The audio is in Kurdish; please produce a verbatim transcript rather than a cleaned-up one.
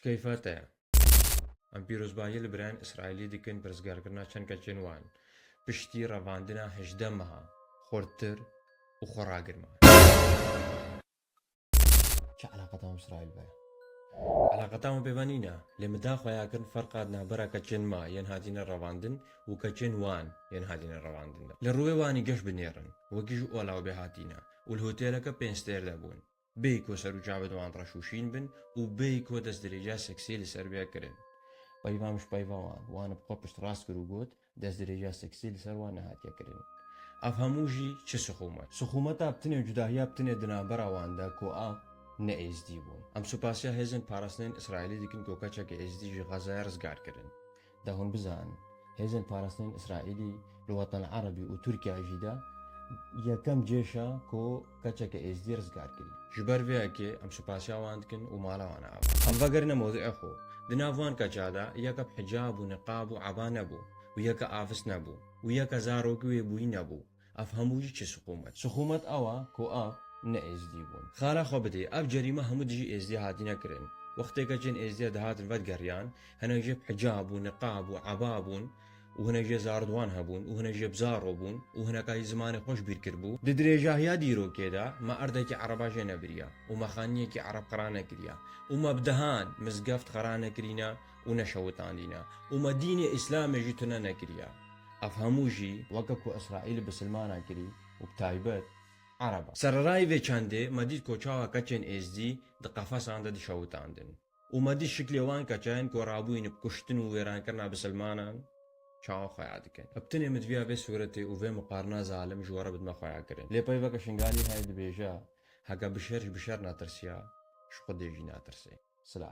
Keyfa te ye? Em pîrozbahiyê li birayên Îsraîlî dikin bi rizgarkirina çend keçên wan piştî revandina hejdeh meha xurttir û xwe ragirman. Çi eleqeta wan bi Îsraîl be? Eleqeta wan pê ve nîne, lê min da xweya kirin ferqa di navbera keçên me yên hatine revandin û keçên wan yên hatine revandin de. Li rûyê wanî geş binêrin, wekî ji ola û bê hatine û li hotêleke pênc stêr de bûn. Bêyî ku ser û çavên wan reş û şîn bin û bêyî ku destdirêja seksî li ser wê kirin. Peyva min ji peyva wan, wan bi xwe piştrast kir û got, destdirêja seksî li ser wan nehatiye kirin. Ev hemû jî çi sixûmet? Sixûmeta bi tinê û cudahiya bi tinê di navbera wan de ku ev ne êzdî bûn. Em supasiya hêzên parastinên Îsraîlî dikin ku keçeke êzdî ji Xezayê rizgar kirin. Da hûn bizanin, hêzên parastinên Îsraîlî li Wetan Erebî û Tirkiye jî de yekem cêş e ku keçeke êzdî rizgar kirî. Ji ber vê yekê em supasiya wan dikin û mala wan ava. Em vegerine mewduê xwe. Di nav wan keça de yeke bi hicab û niqab û eba nebû û yeke avist nebû û yeke zarokî wê bûyî nebû. Ev hemû jî çi sixûmet? Sixûmet ew e ku ev ne êzdî bûn. Xala xwe bidê, ev cerîme hemû dijî êzdiya hatine kirin. Wextê keçên êzdiya dihatin vedigeriyan, hinek jê bi hicab û niqab û eba bûn û hinek jê zar û wan hebûn û hinek jê bi zaro bûn û hineka jî zimanê xwe ji bîr kiribû. Di dirêjahiya dîrokê de me erdekî ereba jê nebiriya û me xaniyekî ereb qira nekiriya û me bi dehan mizgeft qira nekirîne û neşewitandîne û me dînê Îslamê jî tune nekiriya. Ev hemû jî weke ku Îsraîl bisilmana kirî û bi taybet Ereba. Sererayî vê çendê me dît ku çawa keçên êzdî di qefesan de dişewitandin û me dît şiklê wan keçên ku rabûyîn bi kuştin û wêrankirina bisilmanan çawa xweya dikin. Bi tinê min diviya vê sûretê û vê miqarina zalim ji we re bidime xweya kirin. Lê peyveke Şingalî heye dibêje, heke bi şer ji bi şer natirsiya, ji Xwedê jî natirsê. Silav.